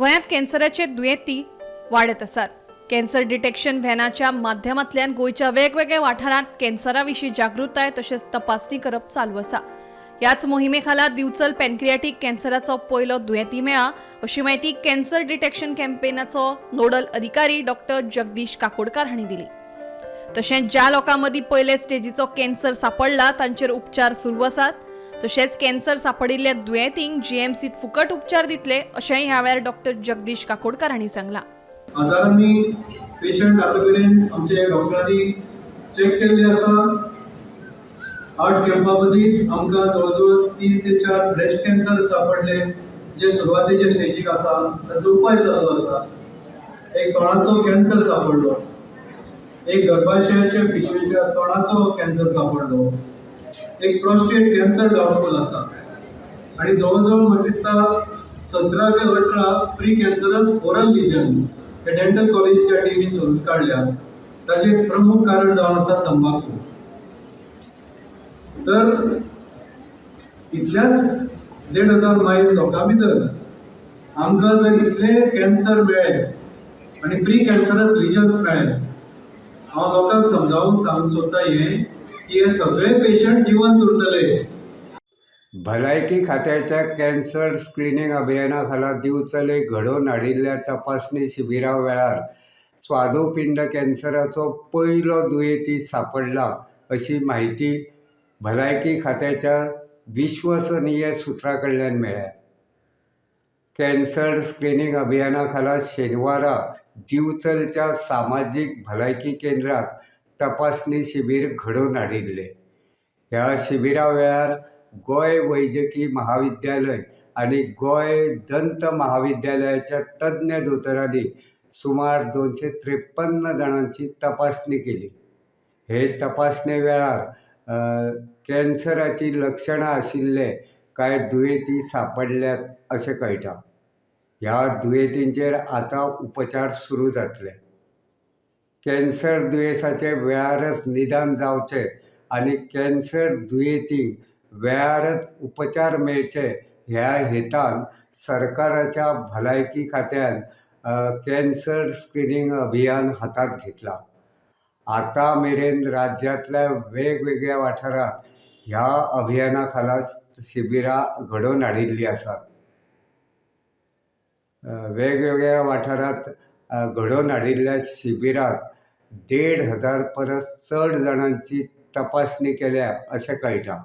गोंयांत कॅन्सराचे दुयेंती वाडत आसात. कॅन्सर डिटेक्शन व्हॅनाच्या माध्यमांतल्यान गोंयच्या वेगवेगळ्या वाठारांत कॅन्सरा विशीं जागृताय तशेंच तपासणी करप चालू आसा. ह्याच मोहिमे खाला दिवचल पॅनक्रियाटीक कॅन्सराचो पयलो दुयेंती मेळ्ळा, अशी म्हायती कॅन्सर डिटेक्शन कॅम्पेनाचो नोडल अधिकारी डॉक्टर जगदीश काकोडकार हांणी दिली. तशेंच ज्या लोकां मदीं पयले स्टेजीचो कॅन्सर सापडला तांचेर उपचार सुरू आसात. तशेंच कॅन्सर सापडिल्ल्या दुयेंतींक जीएमसीत फुकट उपचार दितले, अशेंय ह्या वेळार डॉक्टर जगदीश काकोडकार हांणी सांगलां. हजारांनी पेशंट आतां मेरेन आमचे डॉक्टरांनी चॅक केल्ले आसा. 8 कॅम्पा मदींच आमकां जवळ जवळ 3 ते 4 ब्रेस्ट कॅन्सर सापडले, जे सुरवातेच्या स्टेजीक आसा, ताचो उपाय चालू आसा. एक तोंडाचो कॅन्सर सापडलो, एक गर्भाशयाच्या पिशवेच्या तोंडाचो कॅन्सर सापडलो, एक प्रोस्टेट कॅन्सर डाउटफूल आसा आनी जवळ जवळ म्हाका दिसता 17 ते 18 प्री कॅन्सरस ओरल लिजन्स हे डेंटल कॉलेजीच्या टिमीन सोदून काडल्या. ताचें प्रमुख कारण जावन आसा तंबाखू. तर इतल्याच 1500 मायज लोकां भितर आमकां जर इतले कॅन्सर मेळ्ळे आनी प्री कॅन्सरस लिजन्स मेळ्ळे, हांव लोकांक समजावन सांगूंक सोदता हें की हे सगळे पेशंट जिवंत उरतले. भलायकी खात्याच्या कॅन्सर स्क्रिनींग अभियाना खाला दिवचले घडोवन हाडिल्ल्या तपासणी शिबिरा वेळार स्वादुपिंड कॅन्सराचो पयलो दुयेंती सांपडला, अशी म्हायती भलायकी खात्याच्या विश्वसनीय सुत्रा कडल्यान मेळ्ळ्या. कॅन्सर स्क्रिनींग अभियाना खाला शेनवारा दिवचलच्या सामाजीक भलायकी केंद्रात तपासणी शिबीर घडोवन हाडिल्लें. ह्या शिबिरा वेळार गोंय वैजकी महाविद्यालय आनी गोंय दंत महाविद्यालयाच्या तज्ञ दोतोरांनी सुमार 253 जाणांची तपासणी केली. हे तपासणे वेळार कॅन्सराची लक्षणां आशिल्ले कांय दुयेंती सांपडल्यात अशें कळटा. ह्या दुयेंतींचेर आतां उपचार सुरू जातले. कॅन्सर दुयेंसाचें वेळारच निदान जावचें आनी कॅन्सर दुयेंतींक वेळारच उपचार मेळचे ह्या हेतान सरकाराच्या भलायकी खात्यान कॅन्सर स्क्रिनींग अभियान हातांत घेतलां. आतां मेरेन राज्यांतल्या वेगवेगळ्या वाठारांत ह्या अभियाना खाला शिबिरां घडोवन हाडिल्लीं आसात. वेगवेगळ्या वाठारांत घडोवन हाडिल्ल्या शिबिरांत 1500 परस चड जाणांची तपासणी केल्या अशें कळटा.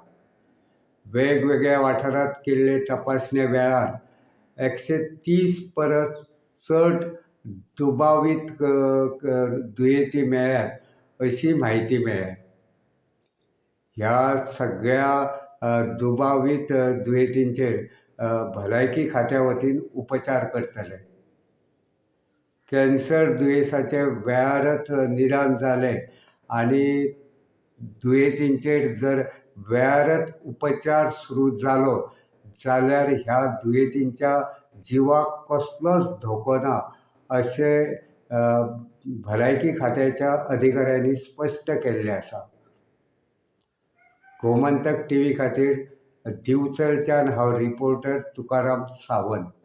वेगवेगळ्या वाठारांत केल्ले तपासणे वेळार 130 परस चड दुबावीत दुयेंती मेळ्ळ्यात, अशी म्हायती मेळ्ळ्या. ह्या सगळ्या दुबावीत दुयेंतींचेर भलायकी खात्या वतीन उपचार करतले. कॅन्सर दुयेंसाचें वेळारच निदान जालें आनी दुयेंतींचेर जर वेळारच उपचार सुरू जालो जाल्यार ह्या दुयेंतींच्या जिवाक कसलोच धोको ना, अशें भलायकी खात्याच्या अधिकाऱ्यांनी स्पश्ट केल्लें आसा. गोमंतक टीव्ही खातीर दिवचलच्यान हांव रिपोर्टर तुकाराम सावंत.